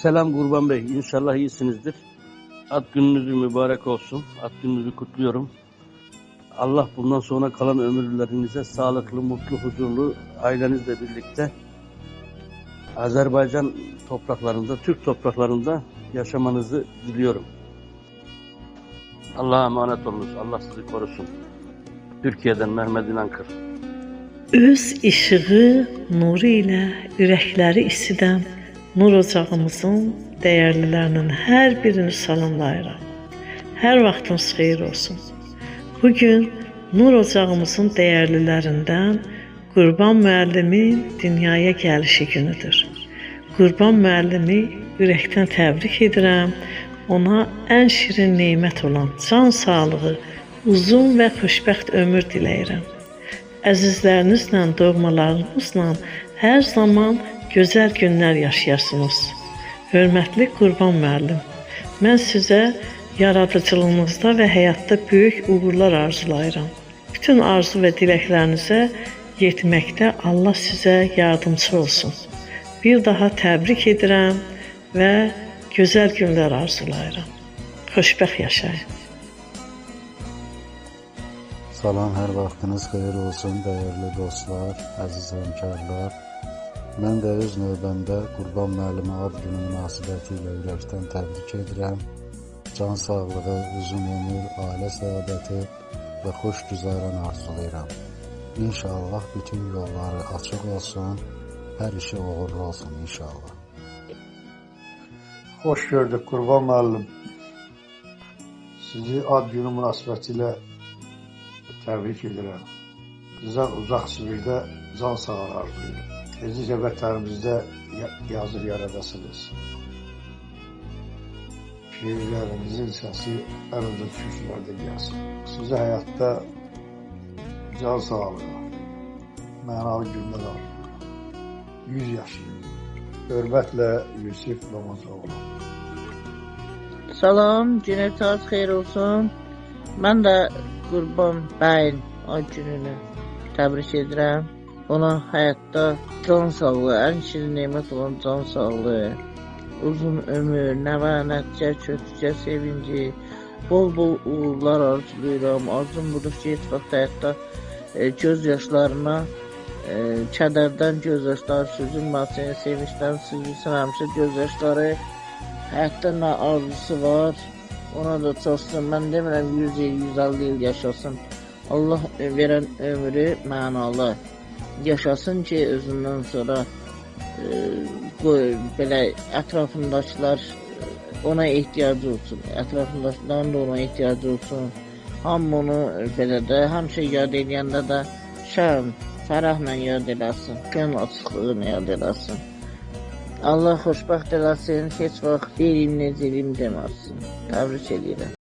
Selam Qurban Bey, İnşallah iyisinizdir. Ad gününüzü mübarek olsun. Ad gününüzü kutluyorum. Allah bundan sonra kalan ömürlerinize sağlıklı, mutlu, huzurlu ailenizle birlikte Azerbaycan topraklarında, Türk topraklarında yaşamanızı diliyorum. Allah'a emanet olunuz. Allah sizi korusun. Türkiye'den Mehmet İnankır. Öz işığı, nuru ilə ürəkləri isidən nur ocağımızın dəyərlilərinin hər birini salamlayıram. Hər vaxtınız xeyir olsun. Bugün nur ocağımızın dəyərlilərindən Qurban müəllimin dünyaya gəlişi günüdür. Qurban müəllimi ürəkdən təbrik edirəm. Ona ən şirin nemət olan can sağlığı, uzun və xoşbəxt ömür diləyirəm. Əzizlərinizlə, doğmalarınızla hər zaman gözəl günlər yaşayasınız. Hörmətli Qurban müəllim, mən sizə yaradıcılığınızda və həyatda böyük uğurlar arzulayıram. Bütün arzu və diləklərinizə yetməkdə Allah sizə yardımçı olsun. Bir daha təbrik edirəm və gözəl günlər arzulayıram. Xoşbəxt yaşayın. Salam, hər vaxtınız xeyir olsun, dəyərli dostlar, əziz həmkarlar. Mən də öz növbəmdə Qurban müəllimi ad günü münasibəti ilə ürəkdən təbrik edirəm. Can sağlığı, uzun ömür, ailə səadəti və xoş güzəran arzulayıram. İnşallah bütün yolları açıq olsun, hər işi uğurlu olsun inşallah. Xoş gördük Qurban müəllim. Sizi ad günü münasibətilə təbrik edirəm. Sizdən uzaq Sibirdə can sağlığı arzulayıram. Tezliklə vətənimizdə yazıb yaradasınız. Şiirlərinizin səsi ən uca kürsülərdə gəlsin. Sizə həyatda can sağlığı, mənalı günlər arzulayıram. 100 yaşayın. Hörmətlə Yusif Namazoğlu. Salam, gününüz xeyir olsun. Mən də Qurban bəyin ad gününü təbrik edirəm. Ona həyatda can sağlığı, ən şirin nemət olan can sağlığı, uzun ömür, nəvə, nəticə, köçkə, sevinci, bol-bol uğurlar arzulayıram. Arzum budur ki, heç vaxt həyatda göz yaşlarına, kədərdən göz yaşları süzülməsin, sevincdən süzülsün həmişə göz yaşları. Həyatda nə arzusu var, ona da çatsın. Mən demirəm 100 il, 150 il yaşasın. Allah verən ömrü mənalı yaşasın ki, özündən sonra belə ətrafındakılar ona ehtiyacı olsun. Ətrafındakıların da ona ehtiyacı olsun. Hamı onu belə də həmişə yad eləyəndə də şən, fərəhlə yad eləsin. Könül açıqlığını yad eləsin. Allah xoşbəxt eləsin, heç vaxt eləyim, necə eləyim deməsin. Təbrik eləyirəm.